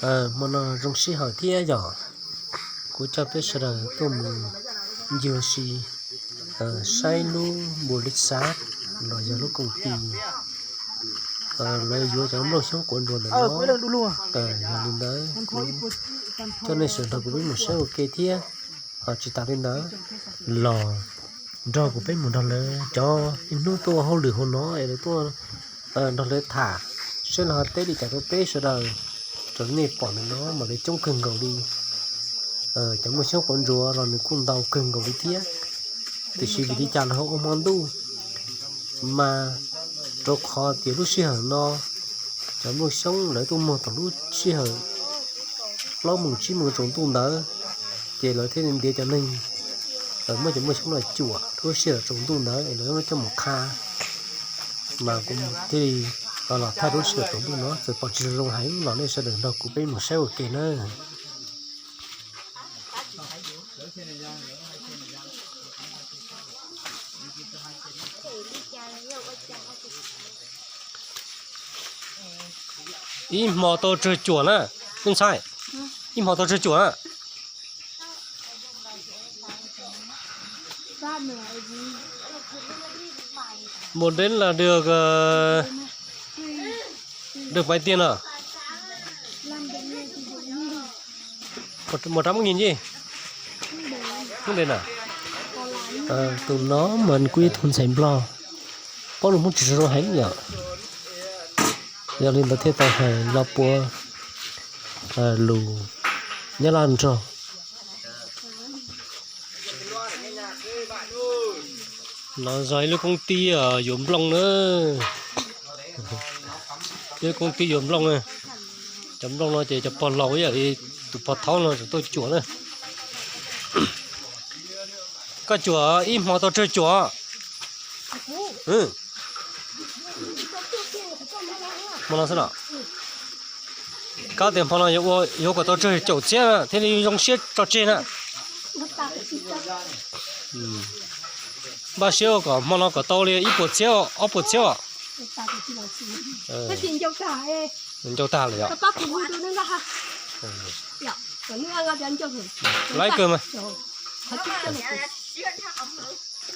Hmo no zoo sij hawm thiab yom, kuv coj peb sawv daws tuaj mus ncig ua si saib lub npus li xav los yog lub koom tis lawv yuav cov nplooj xyoob quav ntsuas ntawm no. Yog li ntawd kuv coj nej sawv daws nrog kuv peb mus saib ua ke thiab. Ho tsis tas li ntawd los nrog kuv peb mus nrog lawv cov niaj hnub tuaj ua hauj lwm hauv no es lawv tuaj nrog lawv tham saib lawv ho teb li cas rau peb sawv daws, raws li nej pom ntawm no mas lawv coob kawg nkaus li. Cov nplooj xyoob quav ntsuas los nws kuj ntau kawg nkaus li thiab, tiam sis vim li cas lawv ho ua hmo ntuj mas rau qhov tias lub sij hawm no cov nplooj xyoob lawv tuaj muag thaum lub sij hawm plaub moos tsib moos tsaus ntuj ntawd, ces lawv thiaj li ntiav cov neeg muab cov nplooj xyoob los cuam lub sij hawm tsaus ntuj ntawd es lawv muab coj mus qha. Mas kuv thiaj li los thaij lub sij hawm tsaus ntuj no, txawm pom tsis zoo heev los nej sawv daws nrog kuv peb mus saib ua ke na. Ib hmo tau tsawg cuam na, nej ntxhais? Ib hmo tau tsawg cuam na? Một đến là được, ờ, được mấy tiền à? Một, một trăm nghìn gì? Không đến à? Tus no mas kuj ib tug ntxhais Nplog, paub lus Hmoob tsis zoo heev yom. Yog li ntawd thiaj tau hais lo puav lus Nyab Laj nrog. No yog ib lub koob tib yuav nplooj na. Ib lub koob tib yuav nplooj na. Cov nplooj no ces cov pog laus ib yam li tus pog thaub no tseem tuaj cuam na. Koj cuam ib hmo tau tsawg cuam? Hmo no xwb los? Koj tias hmo no yuav kom tau tsawg caum txhiab thiaj li zoo siab tso tseg na? Npaj siab ua kom hmo no kom tau li ib puas txhiab, ob puas txhiab os. Ncau tag lawm yom. Laib kawg mas.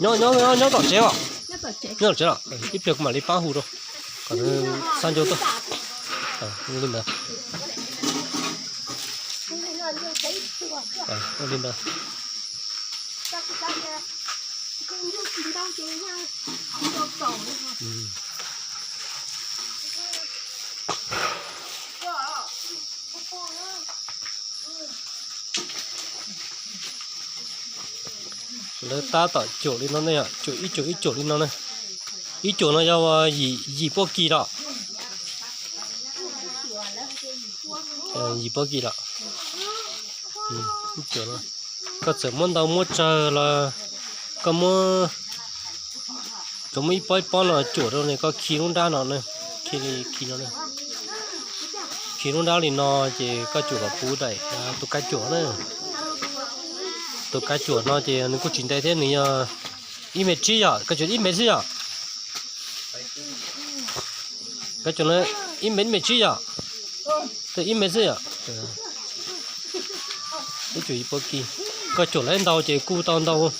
Nyob, nyob, nyob tom tsev os. Nyob tom tsev los ib pliag kuv mam li pab hu rau kom xa ncau tuaj. Li ntawd. Li ntawd. Lawv tab tom cuam li no ne, cuam ib cuam ib cuam li no ne. Ib cuam no yog yim puab kis los. Yim puab kis los. Koj txawm muab ntau muab tsawg los koj muab, tsuas muab ib pob ib pob no cuam rau ne, koj khi lub nrab no, khi li khi no. Khi lub nrab li no ces koj cuam kom puv daim tus kab cuam na. Tus kab cuam no ces nws kuj tsis ntev thiab, nws yog ib mev tsib yom, koj cuam ib mev xwb yom. Koj cuam ib mev, ib mev tsib yom. Ib mev xwb yom. Ib cuam ib puab kis. Koj cuam lawv ntau ces kuj tau ntau,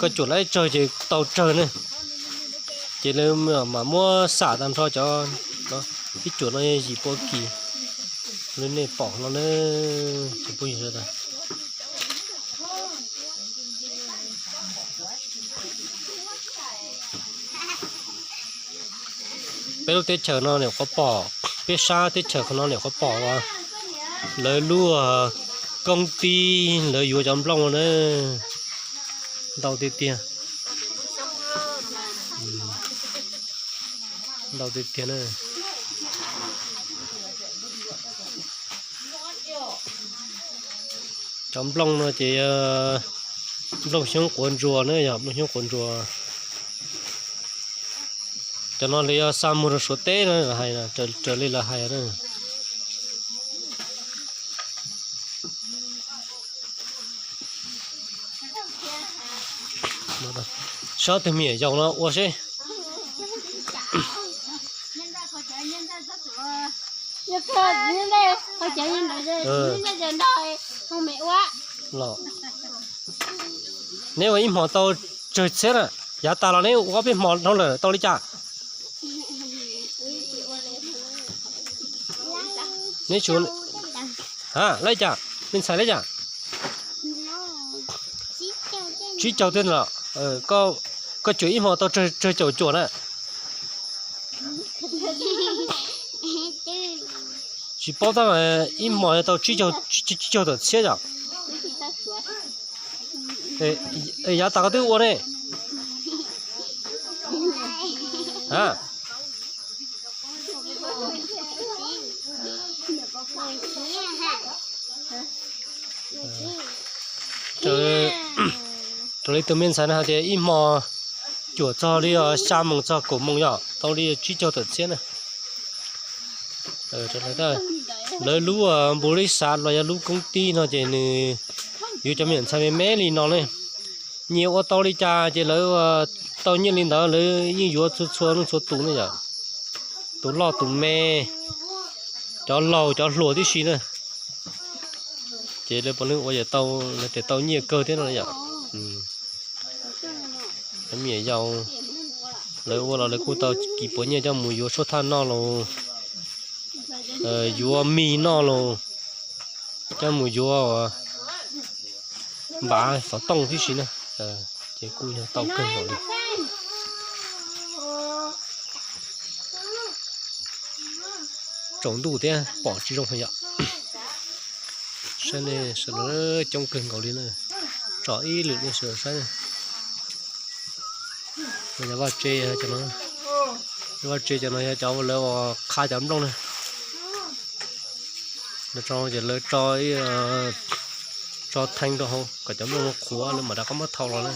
koj cuam lawv tsawg ces tau tsawg ne. Ces lawv mam muab xam tag nrho cov, ib cuam no yim puab kis. Lub nej pom no ne, tsis pub yog sawv daws. Peb lub teb chaws no nyuam qhuav pom, peb sab teb chaws qhov no nyuam qhuav pom lawv lub koob tib lawv yuav cov nplooj no na, ntau tiag tiag. Ntau tiag tiag na. Cov nplooj no ces nplooj xyoob quav ntsuas na, yog nplooj xyoob quav ntsuas. Cov no lawv yuav xa mus rau Suav teb no, hais raws li lawv hais na. Saib tus me nyuam yaus no ua seb. Neb ua ib hmo tau tsawg txhiab na, yav tas los neb ua peb hmo dhau lawm tau li cas? Neb tsum, a, li cas? Me ntxhais li cas? Tsib caug thiab los? Koj cuam ib hmo tau tsawg caum cuam na? Tsis paub tab mas ib hmo tau tsib caug tawm txhiab yom. Yav tas koj twb ua ne? A, raws li tus me ntxhais no hais tias ib hmo cuam txog li xya moos txog kaum moos yom, tau li tsib caug tawm txhiab na. Lawv lub npus li xav los yog lub koob tij no ces nws yuav cov me nyuam ntxhais me me li no ne, nyias ua tau li cas ces lawv tau nyiaj li ntawd lawv yeej yuav txhua txhua leej txhua tus ne yom. Tus loj tus me, cov laus cov hluas tib si na. Ces lawv puav leej ua yam tau, lawv thiaj tau nyiaj kawg thiab no yom. Cov me nyuam yaus lawv ua los lawv kuj tau kis puav nyiaj coj mus yuav suab thaj noj los, yuav mis noj los, coj mus yuav npav xov tooj tib si na. Ces kuj yog tau kawg nkaus li. Tsaus ntuj thiab pom tsis zoo heev yom. Saib nej sawv daws coob kawg nkaus li na. Tso ib lwm nej sawv daws saib. Vaj tse, vaj tse cov no yog cov lawv uas qha cov nplooj na. Lawv tso, lawv tso, tso thee rau hauv kom cov nplooj qhuav lawv mam rov qab muab thau los na.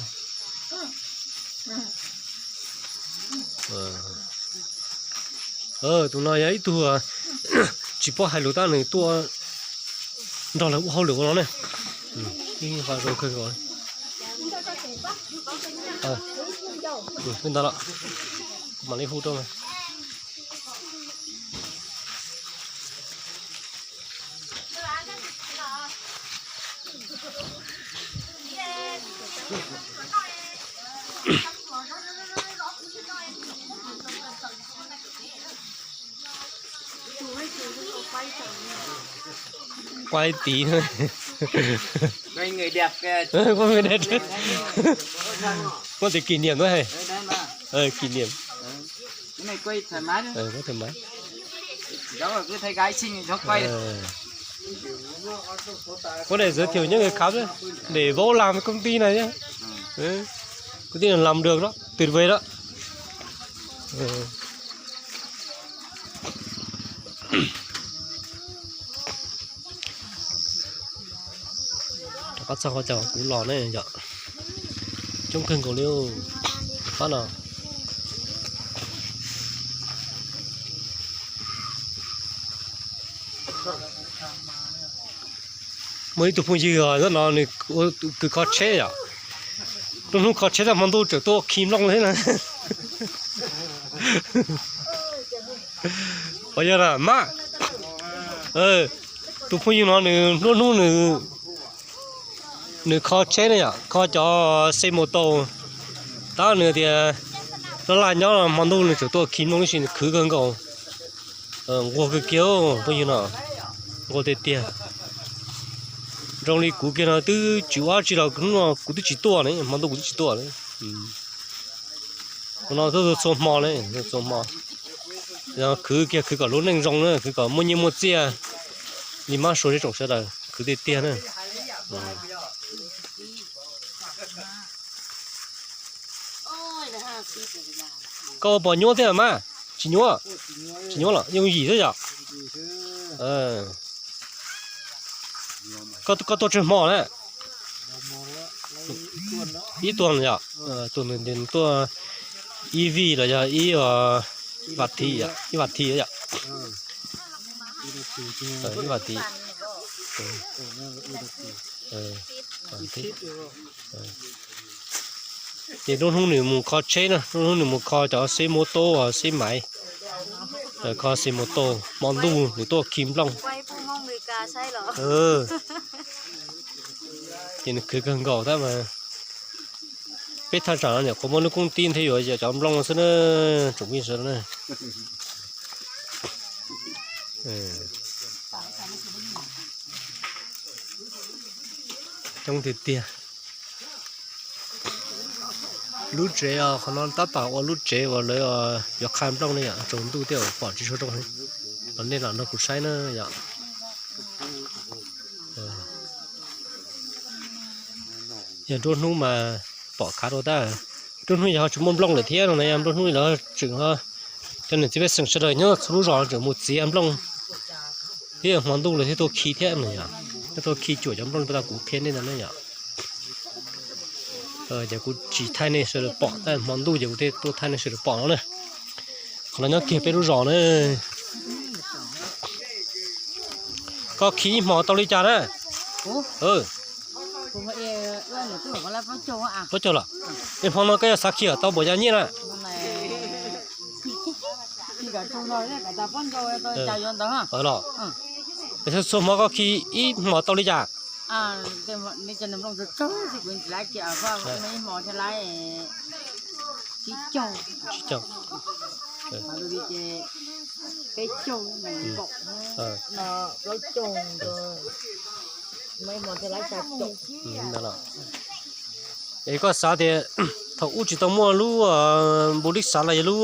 Tus no yog ib tug tsis paub hais lus tab nws tuaj nrog lawv ua hauj lwm ua no ne. Ib qho zoo kawg nkaus. Ntawd los, kuv mam li hu rau. Quay tí thôi. Quay người đẹp kìa. Quay người đẹp. Có thể kỷ niệm nữa hả? Ờ, đấy mà. Ờ, kỷ niệm. Cái này quay thoải mái thôi. Ờ, có thoải mái. Cháu là cứ thấy gái xinh thì cháu quay. Ờ. Có thể giới thiệu những người khác nữa để vô làm với công ty này nhé. Ừ. Công ty này làm được đó, tuyệt vời đó. Ừ. Rov qab txog qhov chaw kuv los ne yom. Coob kawg nkaus li pab no. Muaj ib tug phooj ywg no nws kws kho tsheb yom. Lub hnub kho tsheb tag hmo ntuj tseem tuaj khi nplooj thiab na. Ua yog mas, tus phooj ywg no nws lub hnub nws, nws kho tsheb ne yom, kho cov xe mô tô. Tab nws tias laj laj nyob hmo ntuj nws tseem tuaj khi nplooj ib si, nws khwv kawg nkaus. Nquag kawg kiag phooj ywg no, nquag tiag tiag. Zoo li kuv kiag no twb tsis ua dab tsi los hnub no kuv twb tsis tuaj ne, hmo ntuj kuv twb tsis tuaj ne. Ua no tuaj txhua hmo ne, txhua hmo. Yog khwv kiag khwv kom lub neej zoo na, khwv kom muaj nyiaj muaj txiaj li mab sua tsoom sawv daws, khwv tiag tiag na. Koj ua pom nyuaj thiab mas? Tsis nyuaj, tsis nyuaj los yooj yim xwb yom. Koj tuaj tsawg hmo na? Ib tuần yom, tuần tuaj ib vij los yog ib, ib vas thiv yom, ib vas thiv yom. Ib vas thiv. Ces lub hnub nws mus kho tsheb na, lub hnub nws mus kho cov xeb mov tub xeb maiv. Kho xi mus tos hmo ntuj nws tuaj khi nplooj. Ces nws khwv kawg nkaus tab mas. Peb thaj tsam no nyuam qhuav muaj lub koob tib thiab yuav yog cov nplooj xwb na, tsoom phooj ywg sawv daws na. Coob tiag tiag. Lub tsev qhov no tab tom ua lub tsev uas lawv yuav qha nplooj ne yom, tsaus ntuj tej zaum pom tsis tshua zoo. Los nej los nrog kuv saib na yom. Yog nruab hnub mas pom khav dua tab. Nruab hnub yog ho tsis muaj nplooj lawm thiab no na, yog nruab hnub lawv tseem ho, cov niam txiv pej xeem sawv daws nyob txhua lub zos tseem mus txiav nplooj thiab hmo ntuj lawv thiaj tuaj khi thiab no yom, thiaj tuaj khi cuam cov nplooj peb tau kuv qhia nej ntawd na yom. Ces kuv tsis thaij nej sawv daws pom, tab hmo ntuj ces kuv thiaj tuaj thaij nej sawv daws pom no na. Qhov no nyob kiag peb lub zos na. Koj khi ib hmo tau li cas na? Plaub caug los? Es hmo no koj yuav xav khi tau npaum cas nyiaj na? Los, txhua hmo koj khi ib hmo tau li cas? Es koj xav tias thaum ub tsis tau muaj lub npu lib xav los yog lub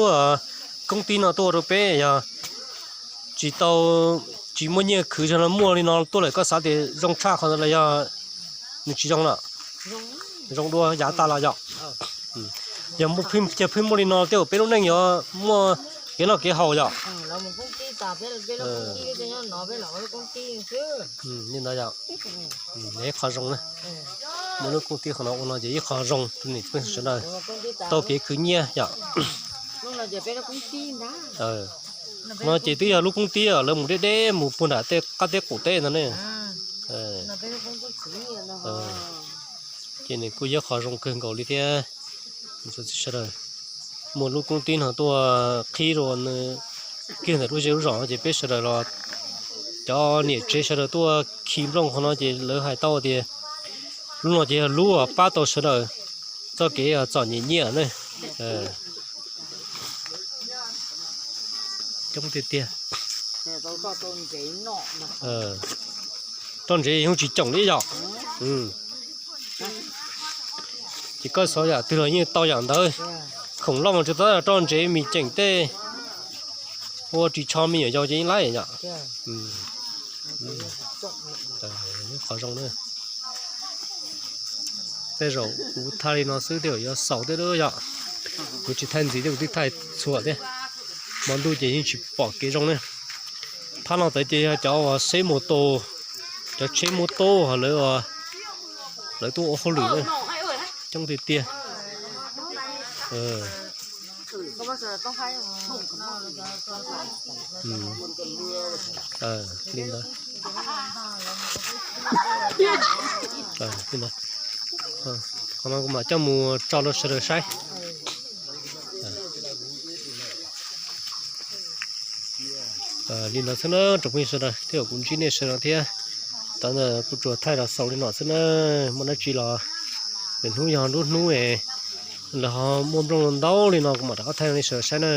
koob tib no tuaj rau peb, yog tsis tau, tsis muaj nyiaj khwv zog no muaj li no tuaj lawm, koj xav tias zoo tshaj qhov ntawd los yog nws tsis zoo na? Zoo dua yav tas los yom. Yog muaj, cia pheej muaj li no tej zaum peb lub neej yuav muaj kev noj kev haus yom. Li ntawd yom. Ib qho zoo na. Muaj lub koob tib qhov no ua no ces ib qho zoo rau niam txiv pej xeem sawv daws tau kev khwv nyiaj yom. No ces twb yog lub koob tib lawv mus deb deb mus puag nram tej qab teb qaum teb ntawd ne. Ces nws kuj yog qho zoo kawg nkaus li thiab. Sawv daws, muaj lub koob tib no tuaj qhib rau nws kiag ntawm lub zej lub zos no ces peb sawv daws los cov niam tsev sawv daws tuaj khi nplooj qhov no ces lawv hais tau tias lub no ces yog lub pab tau sawv daws txoj kev txom nyem nyiaj na. Coob tiag tiag. Roj ntsev yeej tsis coom li yom. Ces koj xav yam twg los yeej tau yam ntawd. Khoom loj mas tsis tau, roj ntsev mis ceem tej ua ris tsho me nyuam yaus ces yeej laib yom. Qhov zoo na. Tej zaum kuv thaij li no xwb tej zaum yuav xaus thiab yom. Kuv tsis thaij ntxiv thiab, kuv twb thaij txhua thiab. Hmo ntuj ces yeej tsis pom kev zoo ne. Phab no tawd ces yog cov uas seb mus tos, cov tsheb muab tub lawv, lawv tuaj ua hauj lwm na. Coob tiag tiag. Li ntawd. Li ntawd. Qhov no kuv mam coj mus tso rau sawv daws saib. Li ntawd xwb na tsoom phooj ywg sawv daws, tej zaum kuv ntsib nej sawv daws thiab. Tam sim no kuv tsuas thaij los xaus li no xwb na. Muaj dab tsi los lwm hnub yog nruab hnub es lawv ho muaj nplooj ntau li no kuv mam rov qab thaij rau nej sawv daws saib na.